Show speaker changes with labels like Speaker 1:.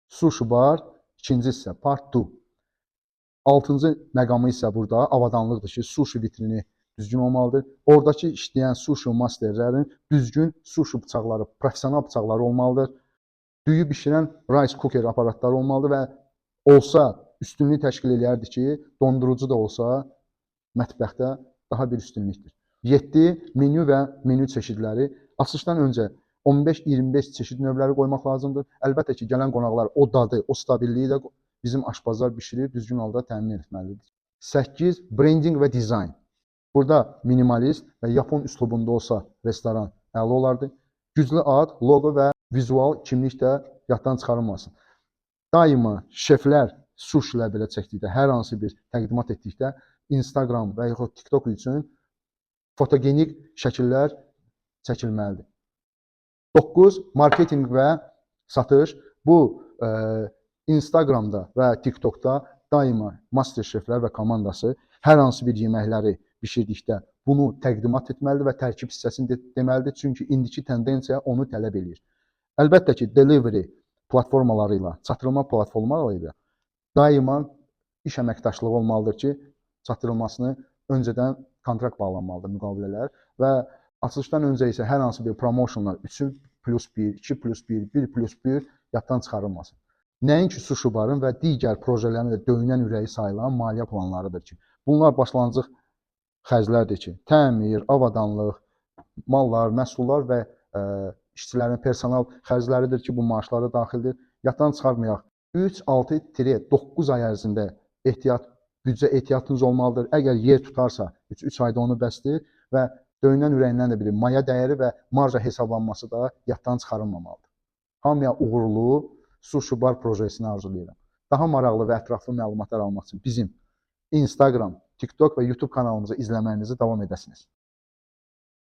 Speaker 1: Sushi bar, ikinci hissə, part 2. Altıncı məqamı isə burada avadanlıqdır ki, sushi vitrini düzgün olmalıdır. Oradakı işləyən sushi masterlərin düzgün sushi bıçaqları, professional bıçaqları olmalıdır. Düyü bişirən rice cooker aparatları olmalıdır və olsa üstünlük təşkil eləyərdi ki, dondurucu da olsa mətbəxdə daha bir üstünlükdür. 7. Menyu və menyu çeşidləri. Açılışdan öncə 15-25 çeşid növləri qoymaq lazımdır. Əlbəttə ki, gələn qonaqlar o dadı, o stabilliyi də bizim aşpazlar bişirib düzgün halda təmin etməlidir. 8. Branding və dizayn. Burada minimalist və yapon üslubunda olsa restoran əla olardı. Güclü ad, loqo və vizual kimlik də yaddan çıxarılmasın. Daima şeflər suşilər belə çəkdikdə, hər hansı bir təqdimat etdikdə Instagram və yaxud TikTok üçün fotogenik şəkillər çəkilməlidir. 9. Marketinq və satış. Bu Instagramda və TikTokda daima master şeflər və komandası hər hansı bir yeməkləri bişirdikdə bunu təqdimat etməlidir və tərkib hissəsini deməlidir. Çünki indiki tendensiya onu tələb eləyir. Əlbəttə ki, delivery platformaları ilə, çatdırılma platformaları ilə daima iş əməkdaşlığı olmalıdır ki, çatdırılmasını öncədən kontrakt bağlanmalıdır, müqavilələr və açılışdan öncə isə hər hansı bir promotionlar 3 plus 1, 2 plus 1, 1 plus 1 yaddan çıxarılmasın. Nəinki sushi barın və digər projələrin də döyünən ürəyi sayılan maliyyə planlarıdır ki, bunlar başlanğıc xərclərdir ki, təmir, avadanlıq, mallar, məhsullar və işçilərin personal xərcləridir ki, bu maaşlara daxildir. Yaddan çıxarmayaq. 3, 6-9 ay ərzində ehtiyat, büdcə ehtiyatınız olmalıdır. Əgər yer tutarsa, 3 ayda onu bəsdir və döyünən ürəyindən də biri maya dəyəri və marja hesablanması da yaddan çıxarılmamalıdır. Hamıya uğurlu sushi bar projesini arzulayıram. Daha maraqlı və ətraflı məlumatlar almaq üçün bizim Instagram, TikTok və YouTube kanalımızı izləməyinizi davam edəsiniz.